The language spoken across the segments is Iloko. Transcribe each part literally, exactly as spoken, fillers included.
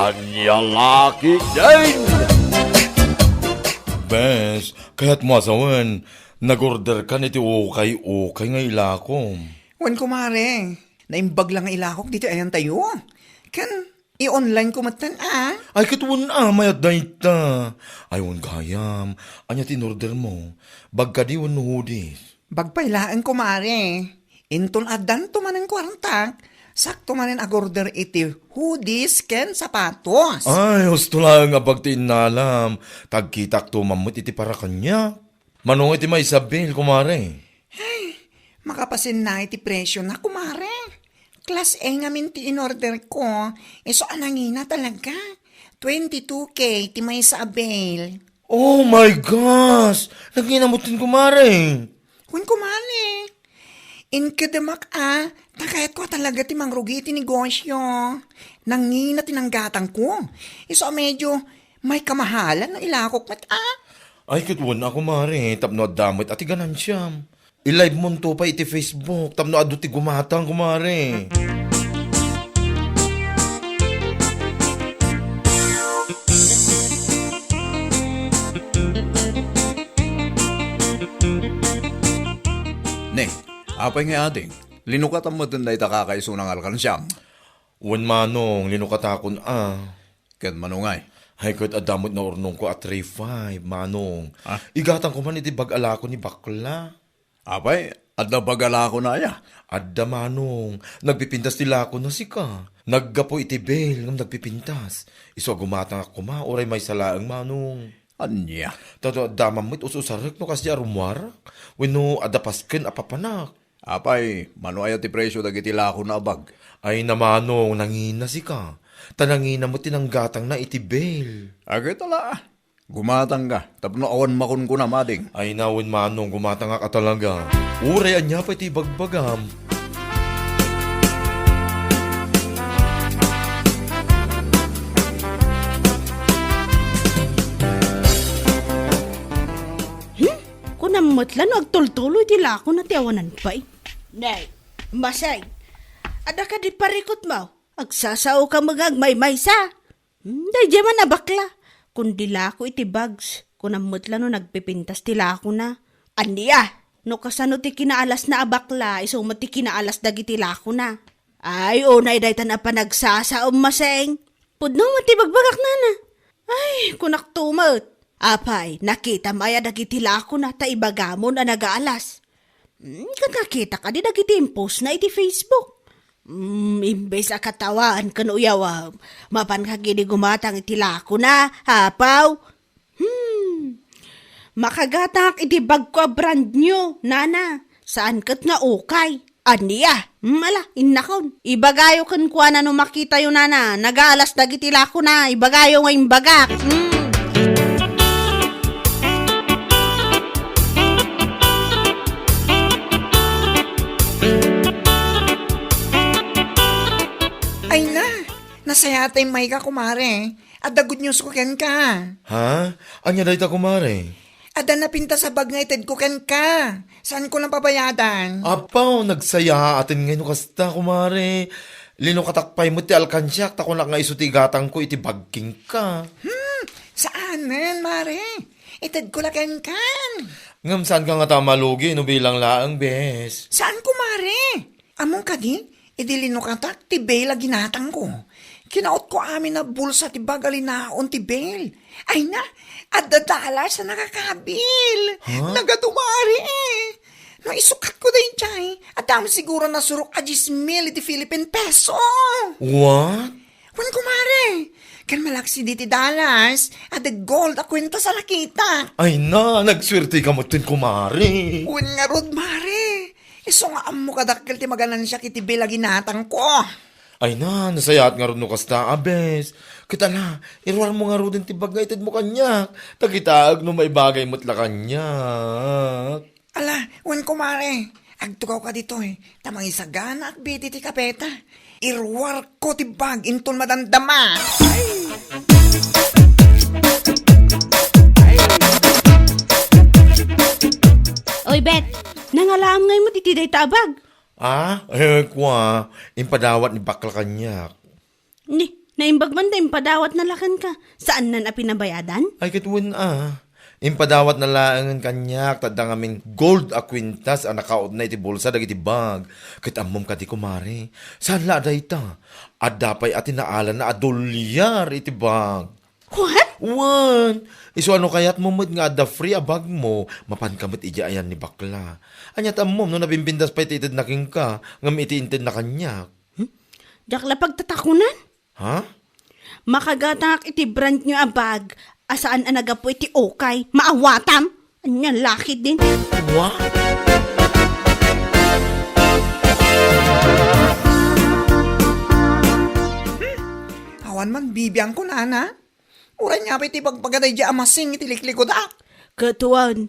Ania la ketdin? Bes, kayatmo a sawen, nag-order kan iti ukay-ukay nga ilako. Wen, kumare, naimbag la nga ilakok ditoy ayantayo. Ken i-online ko metten a. Ay, ket wen a, mayat dayta. Ay, wen gayam, ania ti in-order mo? Bag kadi wenno hoodies? Bag pay laeng, kumare. Inton addanto manen kuartak, sakto manen ag-order iti hoodies ken sapatos. Ay, husto laeng a bag ti innalam. Ta agkitakto man met iti para kaniak. Mano nga iti maysa a bill, kumare? Ay, makapasenna iti presyo na, kumare. Class A ngamin ti in-order ko. Isu a nangina talaga. Twenty-two K ti maysa a bill. Oh my gosh! Nangina metten, kumare. Wen, kumare. Inkedemak a, ta kayatko a talaga ti mangrugi iti negosyo. Nangina ti nanggatangko. Isu a medyo maikamahalan no ilakok met a. Ay, ket wen a, kumare, tapno adda met a ti ganansiam. I-live monto pay iti Facebook tapno adu ti gumatang, kumare. Ne, apay nga ading, linukatam metten dayta kakaisuna nga alkansiam? Wen, manong, linukatakon a. Ket mano ngay? Ay, ket adda met naurnongko a three five, manong. Ah? Igatangko man iti bag a lako ni bakla. Apay, adda bag a lakona aya? Adda, manong. Nagpipintas ti lakona sika. Naggapu iti bill ngem nagpipintas. Isu a gumatangak koma, uray maysa laeng, manong. Ania? Ta no adda man met us-usarek no kasdi a rummuarak, wenno adda pasken a papanak. Apay, mano aya ti presyo dagiti lakona a bag? Ay, manong, nangina sika. Ta nangina met ti nanggatangna iti bill. Agay tala. Gumatangka tapno awan makunkuna, ading. Ay, wen, manong, gumatangak a talaga. Uray ania pay ti ibagbagam. Hmm? Kunam met la no agtultuloy ti lakona ti awanan pay. Nay, Masay, adda kadi parikutmo? Agsasaoka met nga agmaymaysa. Hmm, daydiay man a bakla. Kun di lako iti bags, kunam met la no nagpipintas ti lakona. Ania? No kasano ti kinaalasna a bakla, isu met ti kinaalas dagiti lakona. Ay, unay daytan a panagsasaom, Maseng. Pudno met ti bagbagak, nana. Ay, kunakto met. Apay, nakitam aya dagiti lakona ta ibagamon a nagaalas? Hmm, ket nakita kadi dagiti impostna iti Facebook? Hmm, imbes a katawaen ken uyawem, mapan kadi gumatang iti lakona, apaw? Hmm, makagatangak iti bagko a brand new, nana. Saan ket nga ukay. Ania? Hmm, ala, innakon. Ibagayo kenkuana no makitayo, nana. Nagaalas dagiti lakona. Ibagayo nga imbagak. Hmm. Ay na, nasayaat a immayka, kumare. Adda good news ko kenka. Ha? Ania dayta, kumare? Adda napintas a bag nga itedko kenka. Saanko lang pabayadan. Apaw, nagsayaaten ngay no kasta, kumare. Linukatak pay met ti alkansiak, ta kunak nga isu ti igatangko iti bag kenka. Hmm, saanen, mare. Itedko la kenka. Ngem saanka ngata a malugi no bilang laeng, bes? Saan, kumare? Ammom kadi, idi linukatak ti bill a ginatangko, kinautko amin a bulsa ti bag a linaon ti bill. Ay na, adda dollars a nakakabil. Ha? Nagadu, mare. No isukatko daydiay, adda siguro nasurok a diez mil iti Philippine peso. What? Wen, kumare, ken malaksid iti dollars, adda gold a kuenta a nakitak. Ay na, nagsuerteka metten, kumare. Wen ngarud, mare. Isu nga ammo kadakkel ti maganansiak iti bill a ginatangko. Ay na, nasayaat ngarud no kasta, abes. Ket ala, iruarmo ngaruden ti bag nga itedmo kaniak. Ta kitaek no maibagay met la kaniak. Ala, wen, kumare, agtugawka ditoy, ta mangisaganaak bit iti kapeta. Iruarko ti bag inton madamdama. Oy, Bet, nangalaam ngay met iti dayta a bag? Ah, eh, kua, impadawat ni bakla kaniak. Ni, Naimbag man ta impadawatna la kenka. Saannan a pinabayadan? Ay, ket wen a. Impadawatna laengen kaniak, ta adda ngamin gold a kwintas a nakautna iti bulsa dagiti bag. Ket ammom kadi, kumare, saan la a dayta. Adda pay a tinaalana a dolyar iti bag. What? Wen, isu a no kayatmo met nga adda free a bagmo, mapanka met idiay ayan ni bakla. Ania ti ammom no nabimbindas pay ti itedna kenka, ngem iti intedna kaniak? Hmm? Diak la pagtatakunan? Ha? Makagatangak iti brand new a bag a saan a nagapu iti ukay. Maawatam? Ania la ketdin? Wa? Hmm? Awan man bibiangko, nana. Uray nga pay ti bagbaga daydi a masing iti liklikudak. Ket wen,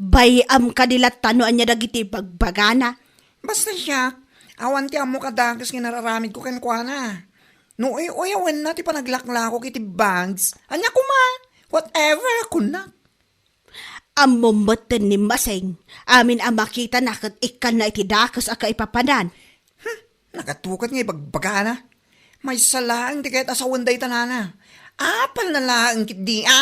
bay-am kadi latta no ania dagiti bagbagana. Basta siak, awan ti ammok a dakes nga nararamidko kenkuana. No uy-uyawenna ti panaglaklakok iti bags, ania koma, whatever a kunak. Ammom metten ni Masing, amin a makitana ket ikkanna iti dakes a kaipapanan. Hmm, nagatukat nga ibagbagana. Maysa laeng ti kayat a sawen dayta, nana. Apalna laeng ketdi a?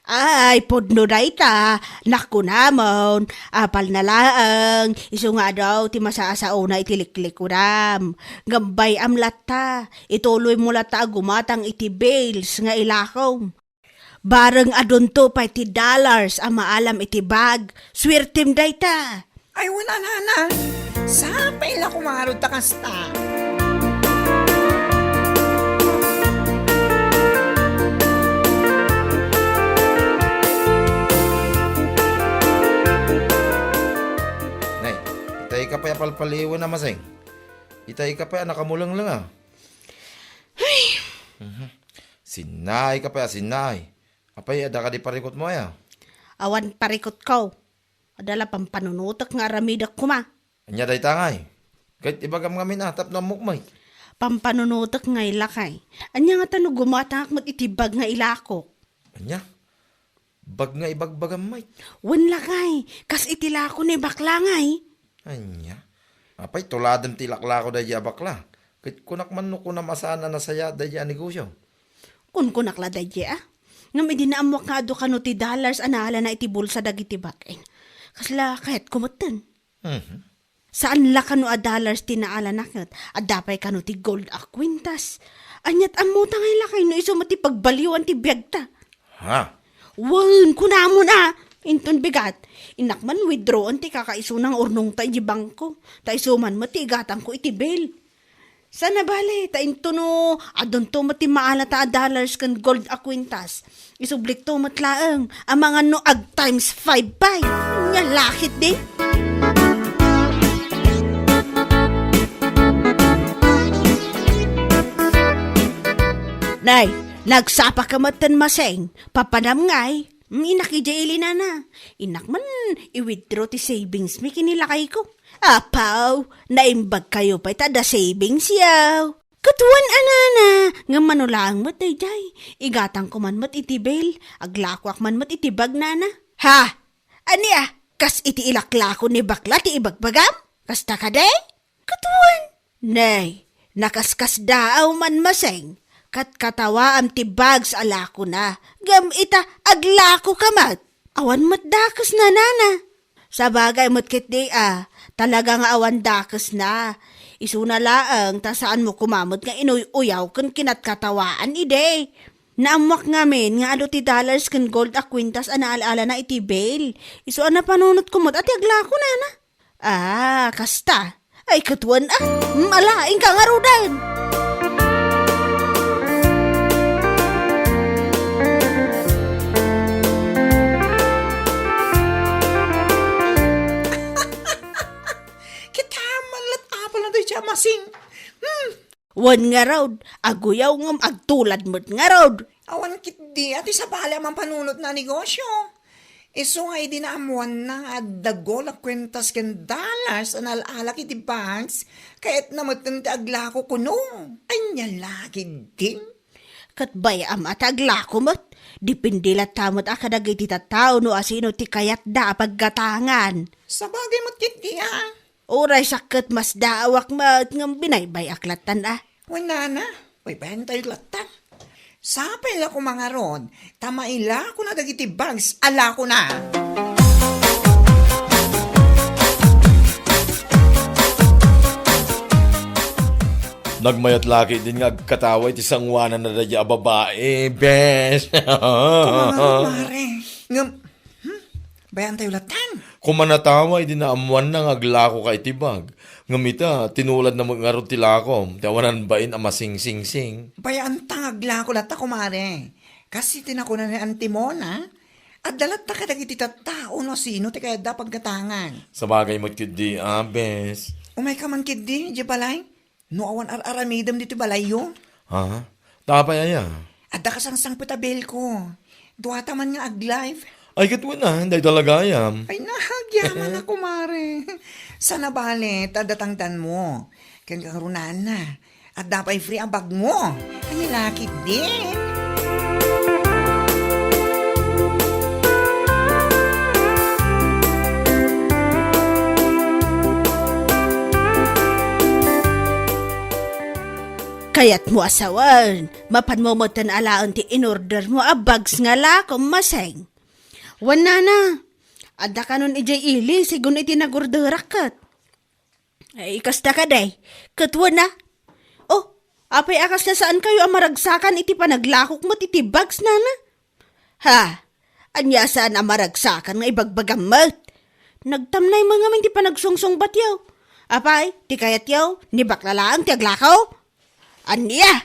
Ay, pudno dayta. Nakunamon, apalna laeng, isu nga adu ti masasaona iti liklikudam. Ngem bay-am latta, ituloymo latta a gumatang iti bills nga ilakom. Bareng adunto pay ti dollars a maalam iti bag, suertem dayta. Ay, wen a, nana. Sapay la koma ngarud ta kasta. Nay, itay ka pay a palpaliwen a Masing. Itay ka pay a nakamulengleng a. Ay. Mhm. Sinnaay ka pay a sinnaay. Apay, adda kadi parikutmo aya? Awan parikutko. Adda la pampanunotek nga aramidek koma. Ania dayta ngay? Ket ibagam ngamin a, tapno ammok met. Pampanunotek ngay, lakay. Ania ngata no gumatangak met iti bag nga ilakok? Ania? Bag nga ibagbagam met? Wen, lakay, kas iti lako ni bakla ngay. Ania? Apay, tuladem ti ilaklako daydi a bakla. Ket kunak man no kunam a saan a nasayaat daydi a negosio. Kunkunak la daydi a. Ngem idi naammuak nga adu kano ti dollars a naalana iti bulsa dagiti bag-en, kasla kayatko metten. Mhm. Saan la kano a dollars ti naalana ket adda pay kano ti gold a kwintas. Aniat ammota ngay, lakay, no isu met ti pagbalioan ti biagta? Ha? Wen, kunamon a. Inton bigat, innak man withdrawan ti kakaisuna nga urnongta iti bangko. Ta isu man met ti igatangko iti bill. Saan a bale, ta intono adunto met ti maalata a dollars ken gold a kwintas. Isublikto met laeng, amangan no ag times five pay. Nia la ketdi. Nay, nagsapa ka metten, Masing. Papanam ngay. Mm, innak idiay ili, nana. Innak man i-withdraw ti savings mi ken ni lakayko. Apaw, naimbag kayo pay ta adda savings yaw. Ket wen a, nana, ngem mano laeng met daydiay. Igatangko man met iti bill, aglakoak man met iti bag, nana. Ha? Ania? Kas iti ilaklako ni bakla ti ibagbagam? Kasta kadi? Ket wen, nay, nakaskasdaaw man, Masing, ket katawaam ti bags a lakona, ngem ita, aglako ka met. Awan met dakesna, nana. Sabagay met ketdi a, talaga nga awan dakesna. Isuna laeng ta saanmo koma met nga inuy-uyaw ken kinatkatawaan idi. Naammuak ngamin nga adu ti dollars ken gold a kwintas a naal-alana iti bill. Isu a napanunotko met a ti aglako, nana. Ah, kasta. Ay, ket wen a. Mala, inka ngaruden. Kita man lat apal na tayo, Masing. Hmm. Wen ngarud, aguyaw ngem agtulad met ngarud. Awan ketdi a ti sabali a mampanunotna a negosio. Isu nga idi naammoanna nga adda gold a kwintas ken dollars a naal-alak iti banks, kayatna metten ti aglako kuno. Ania la ketdin? Ket bay-am a ti aglako met. Depende latta met a kadagiti tattao no asino ti kayatda a paggatangan. Sabagay met ketdi a. Uray sakket masdaawak met ngem binaybay-ak lattan a. Wen, nana, Uy, bayan tayo latta. Sapay la koma ngarud, ta mailakona dagiti bags a lakona. Nagmayat la ketdin nga agkatawa iti sangoananna daydiay a babai, bes. Koma ngarud, mare. Ngem, hmm? Bayan tayo latta. Koma natawa idi naammoanna nga aglakoka iti bag. Ngem ita, tinuladna met ngarud ti lakom, ti awanan bain a masingsing. Bayan ta nga aglako latta, kumare. Kas iti nakuna ni Auntie Mona, adda latta kadagiti tattao no sino ti kayatda paggatangan. Sabagay met ketdi, a, bes. Umayka man ketdi, idiay balay. No awan ar-aramidem ditoy balayyo? Ha? Apay aya? Adda kasangsangpet a bilko. Duata man nga aglife. Ay, ket wen a, dayta la gayam. Ay, nagyaman a, kumare. Saan a bale, ta adda tangdanmo. Ken kangrunaan na. Adda pay free a bagmo. Ay, lakit din. Kayatmo a sawen, mapanmo metten alaen ti in-ordermo a bags nga lakom, Maseng. Wen, nana, adda kanon idiay ili, sigun iti nag-orderak ket. Ay, kasta kadi, ket wen a. Oh, apay a kasla saankayo a maragsakan iti panaglakok met iti bags, nana? Ha? Ania saan a maragsakan nga ibagbagam met? Nagtamnay met ngamin ti panagsungsungbatyo. Apay, ti kayatyo, ni bakla laeng ti aglako? Ania?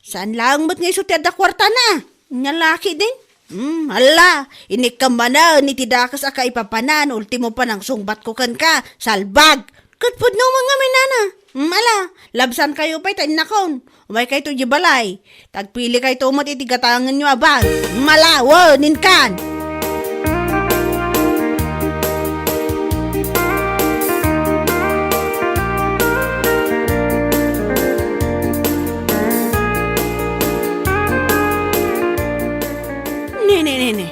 Saan laeng met nga isu ti adda kuartana? Nia lakit din? Hmm, ala, inikkan manen iti dakes a kaipapanan, ultimo panangsungbatko kenka, salbag. Ket pudno met ngamin, nana. Hmm, ala, labsankayo pay ta innakon. Umaykayto idiay balay. Tagpilikayto met iti gatangenyo a bag. Mala, wen, inkan! Nene, nene.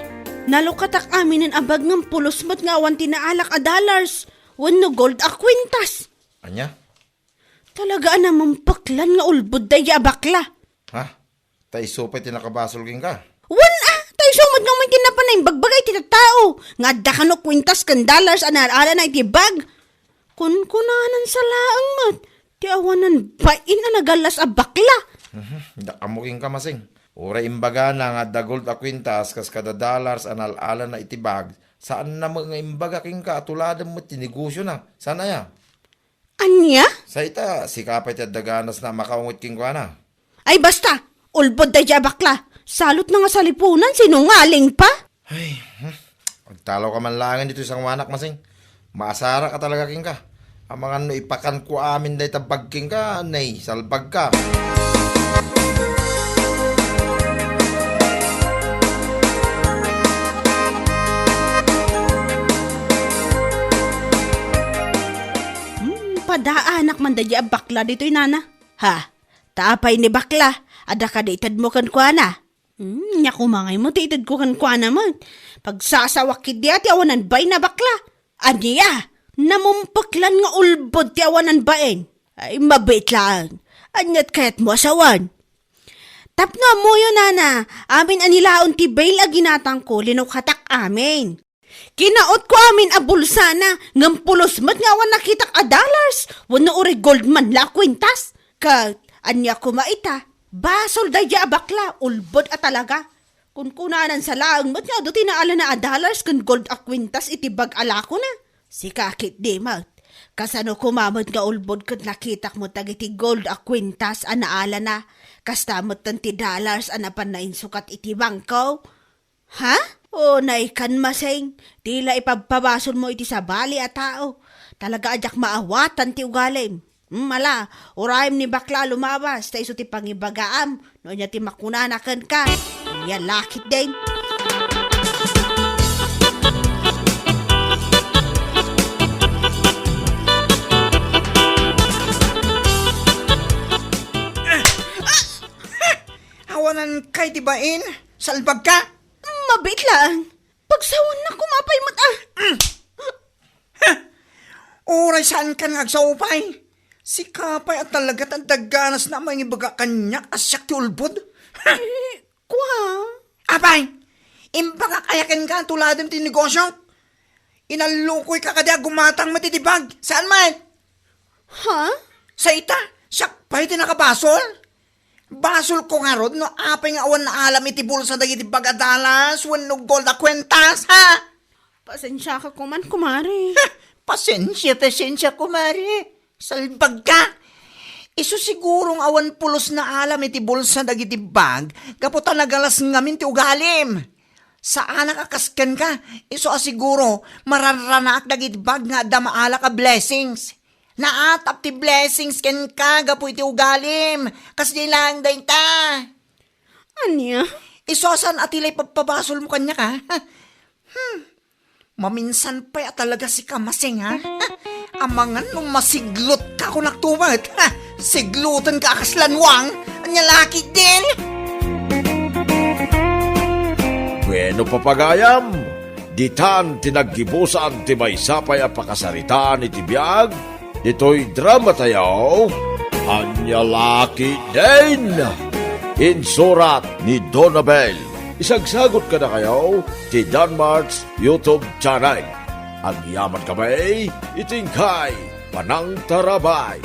Nalukatak aminen a bag ngem pulos met nga awan ti naalak a dollars wenno gold a kwintas. Ania? Talaga a namempeklan nga ulbod daydiay a bakla. Ha? Ta isu pay ti nakabasol kenka? Wen a, ta isu met ngamin ti napan naimbagbaga iti tattao nga adda kano kwintas ken dollars a naal-alana iti bag. Kunkunanan sa laeng met ti awanan bain a nagallas a bakla. Mhm, dakamo kenka, Masing. Uray imbagana nga adda gold a kwintas kas kada dollars a naal-alana iti bag, saanna met nga imbaga kenka a tuladem met ti negosiona. Saan aya? Ania? Sa ita, sika pay ti adda ganasna a makaunget kenkuana. Ay, basta! Ulbod daydiay a bakla! Salutna nga salipunan, sinungaling pa! Ay, hmm. Agtalawka man laengen ditoy sangoanak, Masing. Maasarak a talaga kenka. Amangan no ipakanko amin dayta bag kenka, nay, salbagka. Hmm, padaanak man daydiay a bakla ditoy, nana. Ha? Ta apay ni bakla? Adda kadi itedmo kenkuana? Hmm, nia koma ngay met ti itedko kenkuana met. Pagsasawak ketdi a ti awanan bain a bakla. Ania? Namempeklan nga ulbod ti awanan bain. Ay, mabiit laeng. Aniat kayatmo a sawen? Tapno ammoyo, nana, amin a nilaon ti bail a ginatangko, linukatak amin. Kinautko amin a bulsana, ngem pulos met nga awan nakitak a dollars, wenno uray gold man la a kwintas. Ket ania koma ita? Basol daydiay a bakla, ulbod a talaga. Kunkunanan sa laeng met nga adu ti naalana a dollars ken gold a kwintas iti bag a lakona. Sika ketdi met. Kasano koma met nga ulbod ket nakitak met dagiti gold a kwintas a naalana? Kasta metten ti dollars a napan nainsukat iti bangko? Ha? O, naikan, Maseng, ti la ipabpabasolmo iti sabali a tao. Talaga a diak maawatan ti ugalim. Hmm, ala, urayem ni bakla a lumabas, ta isu ti pangibagaam, no ania ti makunana kenka. Ania lakit din. Awanan kay ti bain, salbagka. Mabiit laeng. Pagsawannak koma pay met a. Uray saankan nga agsaupay. Sika pay a talaga ta daganasna a mangibaga kaniak a siak ti ulbod. Kua? Apay, imbagak aya kenka a tuladem ti negosio? Inallukoyka kadi a gumatang met iti bag, saan met? Ha? Sa ita, siak pay ti nakabasol? Basolko ngarud no apay nga awan naalam iti bulsa dagiti bag a dalas wenno gold a kuentas, ha? Pasensiaka koman, kumare. Ha! Pasensia, pasensia, kumare. Salbagka! Isu siguro nga awan pulos naalam iti bulsa dagiti bag gapu ta nagalas ngamin ti ugalim. Saanak a kas kenka, isu a siguro mararanaak dagiti bag nga adda maalak a blessings. Naatap ti blessings kenka gapu iti ugalim. Kasdiay laeng dayta. Ania? Isu a saan a ti lay pagpabasolmo kaniak, ha? Hmm. Maminsan pay a talaga sika, Masing, ha? Amangan no masiglutka kunak tumet, ha? Siglutenka a kas lanwang. Ania la ketdin? Bueno, papagayam, ditan ti naggibusan ti maysa pay a pakasaritaan iti biag ditoy drama tayo, Ania la ketdin? Insurat ni Donabel. Isagsagot kadakayo ti Danmart's YouTube channel. Agyaman kami iti inkay panangtarabay.